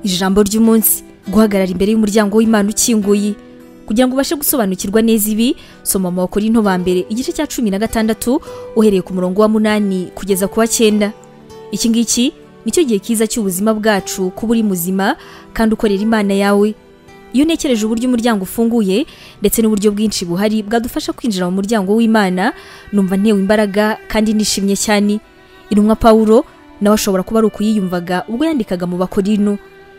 Ijambo ry'umunsi: guhagarara imbere y'umuryango w'Imana ukinguye. Kugira ngo ubashe gusobanukirwa neza ibi, soma mu Bakorinto ba mbere igice cya 16 uhereye ku murongo wa 8 kugeza ku wa 9. Iki ngiki nicyo gihe kiza cy'ubuzima bwacu, kuba uri muzima kandi ukorera Imana yawe. Iyo ntekereje uburyo umuryango ufunguye ndetse n'uburyo bwinshi buhari bwadufasha kwinjira mu muryango w'Imana, numva ntewe imbaraga kandi nishimye cyane. Intumwa Pawulo nawe ashobora kuba ari ukuyiyumvaga ubwo yandikaga mu Bakorinto.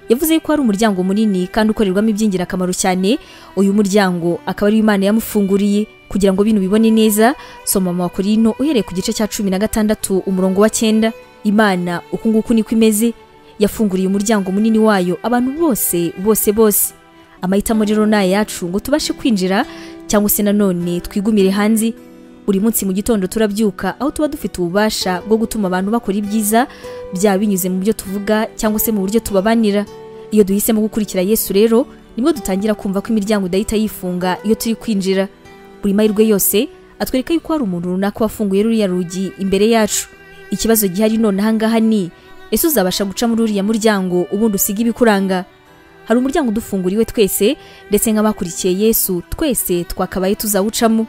Yavuze ko ari umuryango munini kandi ukorerwamo iby'ingirakamaro cyane. Uyu muryango akaba ari Imana yamufunguriye. Kugira ngo bino bibone neza, soma mu Bakorinto uhereye ku gice cya 16 umurongo wa 9. Imana uku nguku niko imeze, yafunguriye umuryango munini wayo abantu bose bose bose. Amahitamo rero ni ayacu ngo tubashe kwinjira cyangwa se nanone twigumire hanze. Buri munsi mu gitondo turabyuka, aho tuba dufite ububasha bwo gutuma abantu bakora ibyiza, byaba binyuze mu byo tuvuga cyangwa se mu buryo tubabanira. Iyo duhisemo gukurikira Yesu rero, nibwo dutangira kumva ko imiryango idahita yifunga iyo turi kwinjira. Buri mahirwe yose atwereka yuko hari umuntu runaka wafunguye ruriya rugi imbere yacu. Ikibazo gihari none ahangaha ni: ese uzabasha guca muri uriya muryango ubundi usiga ibikuranga? Hari umuryango udufunguriwe twese, ndetse nk'abakurikiye Yesu twese twakabaye tuzawucamo.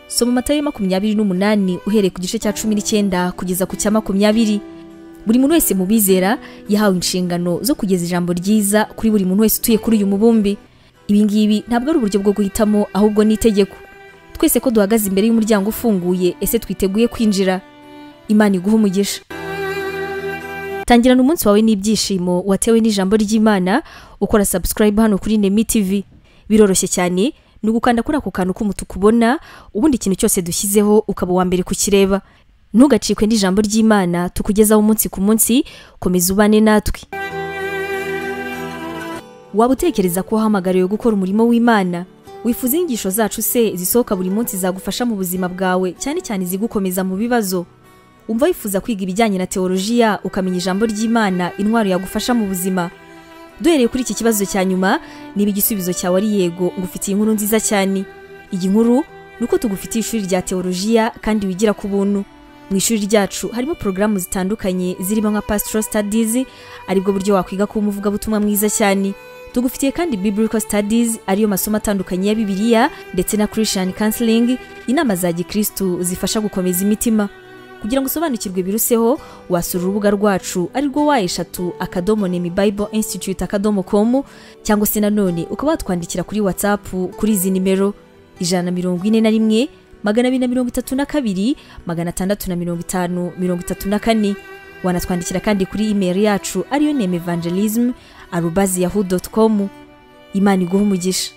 Soma Matayo 28 uhereye ku gice cya 19 kugeza ku cya 20. Buri muntu wese mu bizera yahawe inshingano zo kugeza ijambo ryiza kuri buri muntu wese utuye kuri uyu mubumbi. Ibi ngibi ntabwo ari uburyo bwo guhitamo, ahubwo ni itegeko. Twese ko duhagaze imbere y'umuryango ufunguye, ese twiteguye kwinjira? Imana iguhe umugisha. Tangirana umunsi wawe n'ibyishimo watewe n'ijambo ry'Imana, ukora subscribe hano kuri Nemi TV. Biroroshye cyane, ni ugukanda kuri ako kantu k'umutuku ubona, ubundi ikintu cyose dushyizeho ukaba uwa mbere kukireba. Ntugacikwe n'ijambo ry'Imana tukugezaho umunsi ku munsi, komeza ubane natwe. Waba utekereza ko wahamagariwe gukora umurimo w'Imana? Wifuza inyigisho zacu se zisohoka buri munsi zagufasha mu buzima bwawe, cyane cyane izigukomeza mu bibazo? Umva wifuza kwiga ibijyanye na teolojiya, ukamenya ijambo ry'Imana, intwaro yagufasha mu buzima? Duhereye kuri iki kibazo cya nyuma, niba igisubizo cyawe ari yego, ngufitiye inkuru nziza cyane. Iyi nkuru ni uko tugufitiye ishuri rya teolojiya kandi wigira ku buntu. Mu ishuri ryacu harimo porogaramu zitandukanye zirimo nka Pastoral Studies, aribwo buryo wakwiga kuba umuvugabutumwa mwiza cyane. Tugufitiye kandi Biblical Studies, ariyo masomo atandukanye ya Bibiliya, ndetse na Christian Counseling, inama za gikristu zifasha gukomeza imitima. Kugira ngo usobanukirwe biruseho, wasura urubuga rwacu arirwo www.nemibibleinstitute.com, cyangwa se nanone ukaba watwandikira kuri WhatsApp kuri izi nimero: 141 232 650 34. Wanatwandikira kandi kuri email yacu ariyo nemevangelism@yahoo.com. Imana iguhe umugisha.